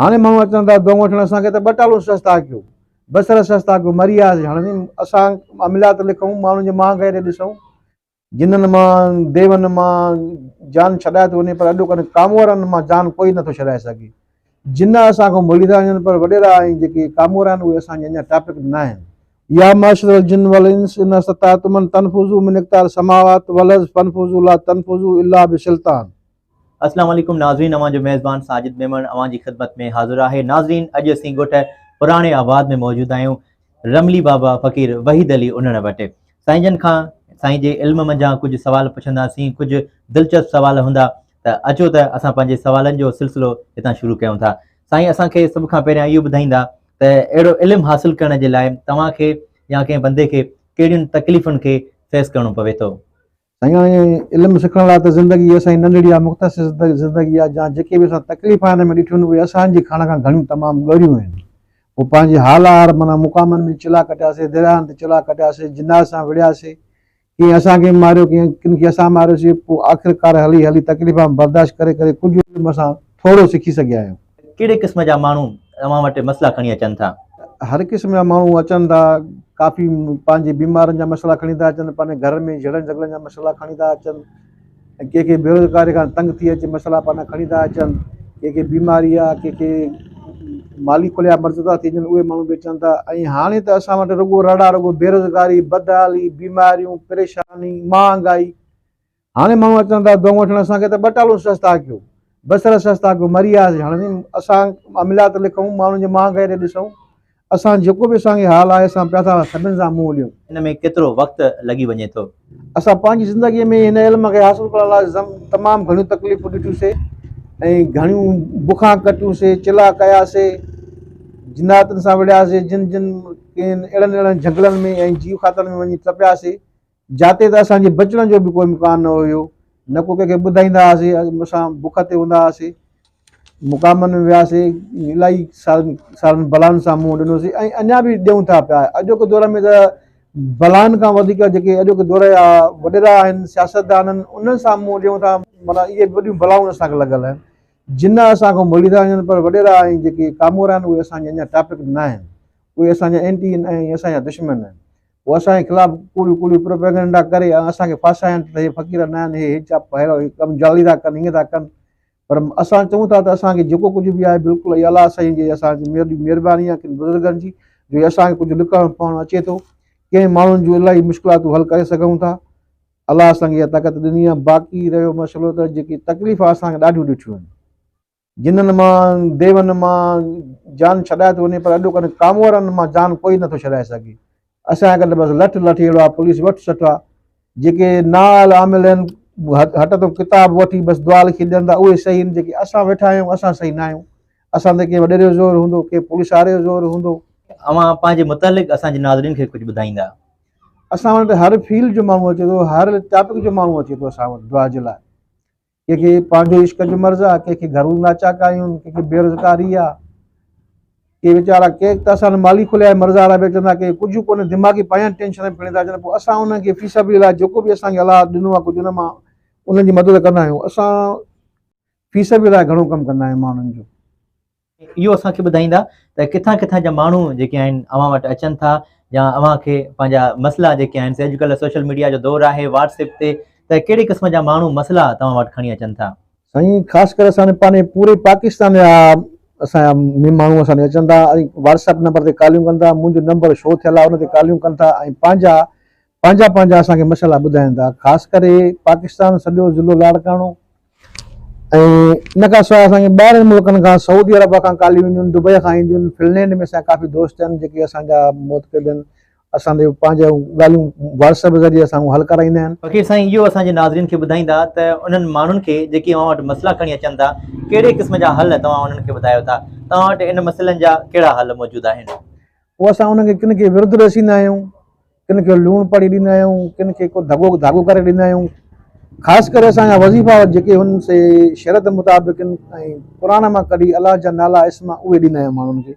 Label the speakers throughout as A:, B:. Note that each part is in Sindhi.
A: هاڻي ماڻهو اچن ٿا دعائون وٺڻ اسان کي ته ٻٽالون سستا ڪيو، بصر سستا ڪيو، مري وياسين. هاڻي اسان عمليات لکون، ماڻهن جي مهانگائي ڏي ڏسون، جنن مان ديون مان جان ڇڏائي ٿو وڃي پر اڄوڪن ڪامورن مان جان ڪوئي نٿو ڇڏائي سگهي. جن اسان کان مڙي ٿا وڃن پر وڏيرا ۽ جيڪي ڪامورا آهن اهي اسان جي اڃا ٽاپڪ نه آهن. يا معشر الجن والانس ان استطعتم ان تنفذوا من اقطار السماوات والارض فانفذوا لا تنفذوا الا بسلطان.
B: اسلام عليڪم ناظرين اوهان جو ميزبان ساجد ميمڻ اوهان جي خدمت ۾ حاضر آهي ناظرين اڄ اسين ڳوٺ پراڻي آباد ۾ موجود آهيون رملي بابا فقير وحيد علي انڙ وٽ سائين جن کان سائين جي علم منجهان ڪجهه سوال پڇنداسين ڪجهه دلچسپ سوال هوندا ته اچو ته اسان پنهنجي سوالن جو سلسلو هتان شروع ڪيون ٿا سائين اسان کي سڀ کان پهريان اهو ٻڌائيندا ته اهڙو علم حاصل ڪرڻ جي لاء توهان کي يا ڪنهن بندي کي ڪهڙين تڪليفن کي فيس ڪرڻو پوي ٿو.
A: سائين هاڻي علم سکڻ لاء ته زندگي اسان جي ننڍڙي آهي مختصر زندگي آهي جا جيڪي به اسان تڪليف هن ۾ ڏٺيون اهي اسان جي کڻڻ کان گهڻيون تمام ڳريون آهن پوء پنهنجي حال آهر معنيٰ مقامن ۾ چلا ڪٽياسي درياهن تي چلا ڪٽياسي جناح سان وڙهياسي ڪنهن اسان کي ماريو ڪنهن ڪن کي اسان ماريوسي پوء آخرڪار هلي هلي تڪليفان برداشت ڪري ڪري ڪجهه علم اسان ٿورو سکي سگهيا آهيون.
B: ڪهڙي قسم جا ماڻهو اوهان وٽ مسئلا کڻي اچن ٿا؟
A: هر قسم جا ماڻهو اچن ٿا، ڪافي پنهنجي بيمارن جا مسئلا کڻي ٿا اچن، پنهنجي گهر ۾ جهيڙن جهڳڙن جا مسئلا کڻي ٿا اچن ۽ ڪي ڪي بيروزگاري کان تنگ ٿي اچي مسئلا پنهنجا کڻي ٿا اچن، ڪي کي بيماري آ، ڪي کي مالي کوليا مرض ٿا ٿي وڃن اهي ماڻهو به اچن ٿا ۽ هاڻي ته اسان وٽ رڳو رڙ آ، رڳو بيروزگاري، بدحالي، بيماريون، پريشاني، مهانگائي. هاڻي ماڻهو اچن ٿا دعائون وٺڻ اسان کي ته ٻٽالون سستا ڪيو، بصر سستا ڪيو، مري وياسين. هاڻي اسان عمليات لکون، ماڻهن جي مهانگائي ڏي ڏسون، اسان جيڪو به اسان کي حال آهي اسان پيا ٿا سڀن سان منهن ڏيون.
B: ان ۾ ڪيترو وقت لڳي وڃي ٿو؟
A: اسان پنهنجي زندگيء ۾ هن علم کي حاصل ڪرڻ لاء تمام گهڻيون تڪليفون ڏٺيون سي ۽ گهڻيون بکان ڪٽيون سي، چلا ڪيا سي، جناتن سان وڙهيا سي، جن جن ڪن اهڙن اهڙن جهنگلن ۾ ۽ جيو کاتن ۾ وڃي تپيا سي، جاتي ته اسان جي بچڻ جو به ڪو امڪان نه هيو، نه ڪو ڪنهن کي ٻڌائيندا هئاسين، اسان بک تي هوندا هئاسين، مقامن ۾ وياسين، الائي سارن سارن بلائن سان منهن ڏنوسين ۽ اڃا به ڏيون ٿا پيا. اڄوڪي دور ۾ ته بلائن کان وڌيڪ جيڪي اڄوڪي دور جا وڏيرا آهن، سياستدان آهن، انهن سان منهن ڏيون ٿا، معنيٰ اهي به وڏيون بلائون اسان کي لڳل آهن. جن اسان کان مڙي ٿا وڃن پر وڏيرا ۽ جيڪي ڪامورا آهن اهي اسان جي اڃا ٽاپڪ نه آهن، اهي اسان جا اينٽي آهن ۽ اسان جا دشمن آهن. هو اسان جي خلاف ڪوڙيون ڪوڙيون پروپيگنڊا ڪري ۽ اسان کي ڦاسائين ته هي فقير نه آهن، هي هيچ اهڙو ڪم جعلي ٿا ڪن، هيئن ٿا ڪن. پر اسان چئون ٿا ته اسان کي جيڪو ڪجهه به آهي بلڪل اهي الله سائين جي اسان جي مهرباني آهي ڪن بزرگن جي جو هي اسان کي ڪجهه لکڻ پڙهڻ اچي ٿو. ڪنهن ماڻهن جون الاهي مشڪلاتون حل ڪري سگهون ٿا. الله اسان کي اها طاقت ڏني آهي. باقي رهيو مسئلو ته جيڪي تڪليف اسان کي ڏاڍيون ڏٺيون آهن. جنن مان، ديون مان جان ڇڏائي ٿو وڃي پر اڄوڪن ڪامورن مان جان ڪوئي نٿو ڇڏائي سگهي. اسان کي ته بس لٺ لٺ اهڙو آ پوليس وٺ سٺ آ. جيڪي نااهل عامل آهن هٽ تون ڪتاب وٺي بس دعا لکي ڏين ٿا اهي صحيح آهن جيڪي اسان ويٺا آهيون اسان صحيح نه آهيون. اسان تي ڪنهن وڏيري جو زور هوندو ڪنهن پوليس واري جو زور هوندو.
B: اوهان پنهنجي متعلق اسان جي ناظرين کي ڪجهه ٻڌائيندا.
A: اسان وٽ هر فيلڊ جو ماڻهو اچي ٿو هر ٽاپڪ جو ماڻهو اچي ٿو اسان وٽ دعا جي لاء. ڪنهن کي پنهنجو عشق جو مرض آ، ڪنهن کي گهرو ناچاڪ آهيون، ڪنهن کي بيروزگاري آ، ڪي ويچارا ڪي ته اسان مالي کليا مرض وارا به اچن ٿا، ڪي ڪجهه ڪونهي دماغي پنهنجا ٽينشن ۾ کڻي ٿا اچن، پوء اسان انهن کي في سبيل الله جيڪو به اسان کي الله ڏنو آ ڪجهه ان مان انهن جي مدد ڪندا آهيون، اسان في سبيل الله گهڻو ڪم ڪندا آهيون ماڻهن جو.
B: اهو اسان کي ٻڌائيندا ته ڪٿان ڪٿان جا ماڻهو جيڪي آهن اوهان وٽ اچن ٿا يا اوهان کي پنهنجا مسئلا جيڪي آهن سي اڄڪلهه سوشل ميڊيا جو دور آهي واٽس ايپ تي ته ڪهڙي قسم جا ماڻهو مسئلا توهان وٽ کڻي اچن ٿا.
A: سائين خاص ڪري اسان پنهنجي پوري پاڪستان جا اسان جا ماڻهو اسان ڏي اچن ٿا ۽ واٽس ايپ نمبر تي ڪاليون ڪن ٿا منهنجو نمبر شو ٿيل آهي ان تي ڪاليون ڪن ٿا ۽ پنهنجا پنهنجا پنهنجا اسان کي مسئلا ٻڌائين ٿا خاص ڪري پاڪستان سڄو ضلعو لاڙڪاڻو ۽ ان کان سواء اسان کي ٻاهرين ملڪن کان سعودي عرب کان ڪاليون اينديون آهن دبئي کان اينديون آهن فنلينڊ ۾ اسان جا ڪافي دوست آهن جيڪي اسان جا معتقد آهن اسان جي پنهنجا ڳالهيون واٽس ايپ ذريعي اسان کان حل ڪرائيندا آهن.
B: فقير سائين اهو اسان جي ناظرين کي ٻڌائيندا ته انهن ماڻهن کي جيڪي اوهان وٽ مسئلا کڻي اچن ٿا ڪهڙي قسم جا حل توهان انهن کي ٻڌايو ٿا توهان وٽ ان مسئلن جا ڪهڙا حل موجود آهن.
A: پوء اسان انهن کي ڪن کي ورد رسيندا آهيون ڪن کي لوڻ پڙهي ڏيندا آهيون، ڪن کي ڪو ڌڳو ڌاڳو ڪري ڏيندا آهيون. خاص ڪري اسان جا وظيفا جيڪي هن سي شريعت مطابق آهن ۽ قرآن مان ڪڍي الله جا نالا اسم اهي ڏيندا آهيون ماڻهن کي.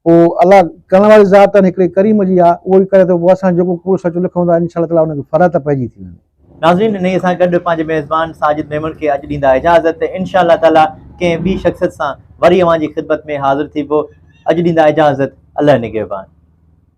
A: پوء الله ڪرڻ واري ذات آهن هڪڙي ڪريم جي آهي اهو ئي ڪري ٿو پوء اسان جيڪو ڪوڙ سچ لکون ٿا انشاء الله تعالٰي ان کي فرحت پئجي ٿي وڃي.
B: ناظرين انهيء سان گڏ پنهنجي ميزبان ساجد ميمڻ کي اڄ ڏيندا اجازت انشاء الله تعالي ڪنهن ٻي شخصيت سان وري اوهان جي خدمت ۾ حاضر ٿيبو اڄ ڏيندا اجازت الله نگهبان.